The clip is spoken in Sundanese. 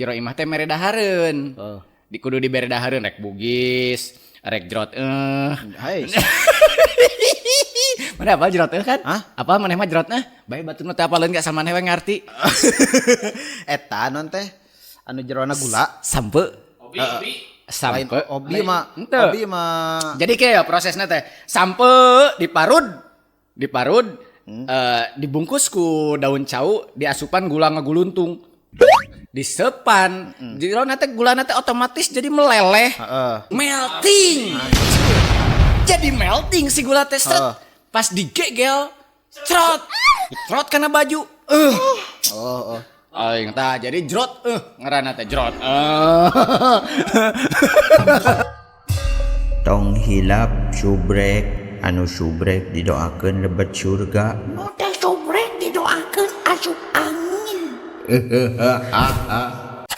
Jero imah teh mere dahareun. Oh. Di kudu dibere dahareun rek bugis, rek jrot eh. Hai. Mana apa jrot eh kan? Hah? Apa maneh mah jrot eh? Bae batur mah teu apaleun ka sama maneh we ngarti. Eta non teh anu jerona gula. Sampe. Lain Sampe. obi mah, Henteu. obi mah. Jadi kayak prosesnya teh sampe diparud, diparud, dibungkus ku daun cau, diasupan gula ngaguluntung, disepan, jadi nanti gula nanti otomatis jadi meleleh, melting, jadi melting si gula teh, seret. Pas digegel, cerot, cerot karena baju, eh. Oh. Aing tah jadi jrot, eh, ngaranna teh jrot. Tong hilap subrek, anu subrek didoakeun lebet surga. Nu teu subrek didoakeun asup angin.